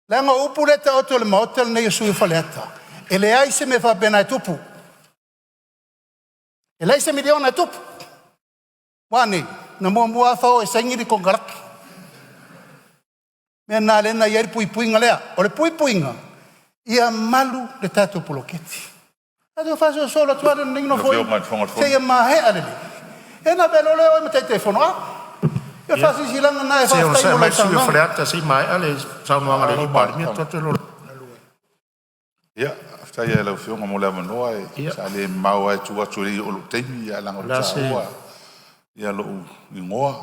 Leaga o upu lea e taoto i le Maota lenei o sui usufono o Faleata, e leai se mea faapena e tupu. E leai se miliona e tupu. Ua a nei? Na muamua lava fao e saini le konekarate. O le mea lena lea na i ai le puipuiga lea. O le puipuiga, ia malu le tatou poloketi. Tatou faasolosolo atu lava lenei Nofoaiga seia maea lelei, ia ona avea loa lea o oe ma Taitaifono. A ia o le faasilasilaga lena, Se i faafetai onosai mo mai lau le sui usufono mo saunoaga. Faleata se i maea le saunoaga a le Palemia. Ia, Faafetai lava i lau Afioga mo le avanoa, sa le mamao lava i tua atu e le i oo i lou taimi, ae leaga ua O le a se taua lou igoa.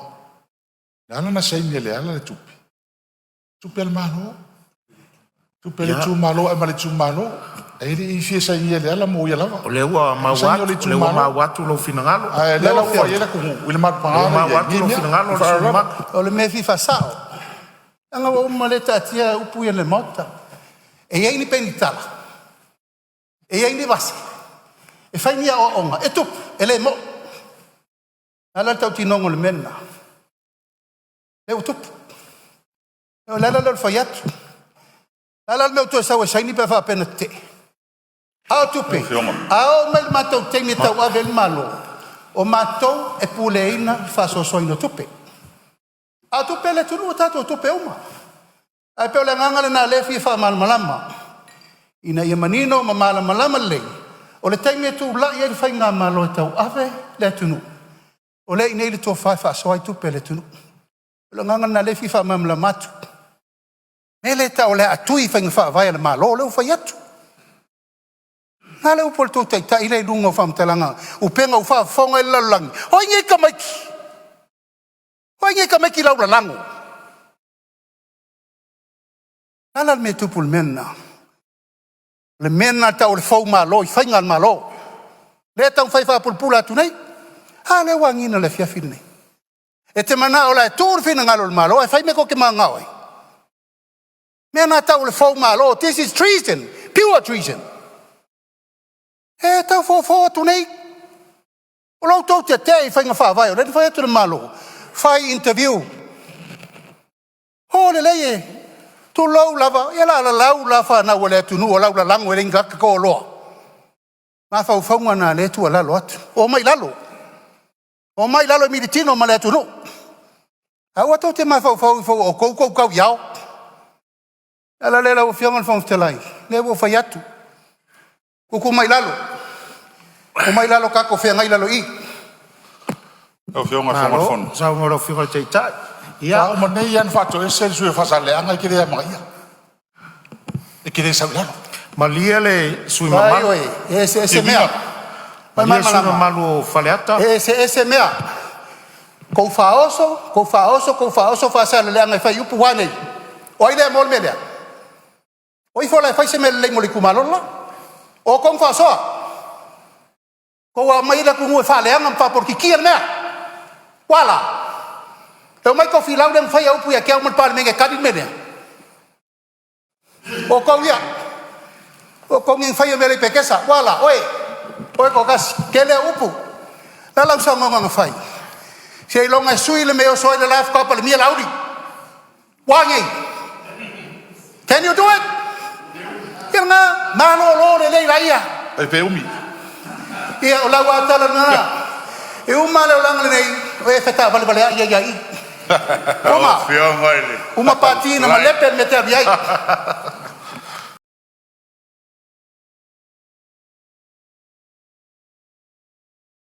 Na ala ona saini e Leala le tupe, o tupe a le Malo, tupe a le itumalo e aumai i le itumalo. E le i fia sainia e Leala mo ia lava. O lea ua O le maua saini o atu, le o lea ua itumalo. maua atu lou finagalo. A o lea Lau la ua Afioga, fai ai le atunuu i le O lea malupaga ua lea e i maua ai atu i lou nei mea. finagalo Ma le le sui usufono faaaloalo lava. mamalu. O le mea e fia faasao, leaga ua uma lea e taatia upu ia i le Maota. E i ai ni penitala, e i ai ni vase, e fai ni aoaoga, e tupu, e le moni. O le a la le tautinoga o le mea lena? Lea ua tupu. O le ala lea o le fai atu. O le a la le mea ua toe sau ai e saini pe a faapea na tetee? A o Lau tupe, Afioga, a oo mai i le matou taimi e tauave ai le Malo, o matou e puleaina le faasoasoaina o tupe. A o tupe a le atunuu, o tatou tupe uma. Ae pei o le agaga lena o lea e fia faamalamalama ina ia manino ma malamalama lelei, o le taimi e tulai ai le faigamalo e tauave le atunuu, o lea e i inei le tofa e faasoa ai tupe a le atunuu. O le agaga lena o lea e fia faamalamalama atu. O le mea lea e tau o le a tui faiga faavae a le Malo, o lea ua fai atu. O le a le upu a le tou taitai lea i luga o faamatalaga upega ua faafofoga i ai le lalolagi? O ai nei tamaiti? O ai nei tamaiti laulalago? O le a la le mea e tupu i le mea lena? O le mea lena e tau o le foumalo i faiga a le Malo. Lea e taumafai e faapulapula atu nei. A lea ua agiga i le afiafi lenei. E te manao o le a tuu le finagalo o le Malo ae fai mea tou te mananao ai? O le mea lena e tau o le foumalo. This is treason, pure treason. E tau fofo atu nei, o lo outou tetee i faiga faavae o lea na fai atu e le Malo, fai interview, o lelei e tulou lava, ia o le a lalau la fanau a le atunuu o laulalago e le ni ata toaloa. Mafaufauga na o lea e tuualalo atu, omai i lalo, omai i lalo e militino ma le atunuu. Aua tou te mafaufau ifo ua outou tou tau i ao. O le ala lea lau Afioga i le Fofoga Fetalai, lea ua ou fai atu, tuutuu mai i lalo, omai i lalo tatou feagai i lalo i i. Lau Afioga i le Fofoga o le Malo Fono, saunoa i lau Afioga i le Taitai. Faatoa uma nei lava ona faatoese le sui usufono mo Faasaleleaga, e te le amanaia. E te le sau i lalo. Malie le sui usufono Vaai mamalu, oe, e eseese E mea. uiga, malie le sui usufono Malamalama, mamalu o Faleata. e eseese mea. Tou faaoso, tou faaoso, tou faaoso Faasaleleaga e fai upu, ua a nei? O ai lea mo le mea lea? O ifo la e fai se mea lelei mo le itumalo le la. O outou na faasoa, tou omai le atunuu e faaleaga ma faapolokikia le mea. Ua a la? E omai Tofilau lea na faia upu ia te au ma le Palemene e tali le mea lea? O outou ia, o outou nei na faia mea le i Petesa. Ua a la? Oe, oe toatasi, tele au upu. O le a lau saunoaga na fai? Seiloga e sui le mea e oso ai le la faatoa palemia Laauli. Ua a nei? Can you do it? Ia lena, malolo lelei laia. E pe umi. Ia o lau lava tala lena. E uma le olaga lenei, o e fetalevaleai ai lava i i. Lau Uma, Afioga i le uma Fofoga pati na Fetalai, malepe le mea e te alu ai.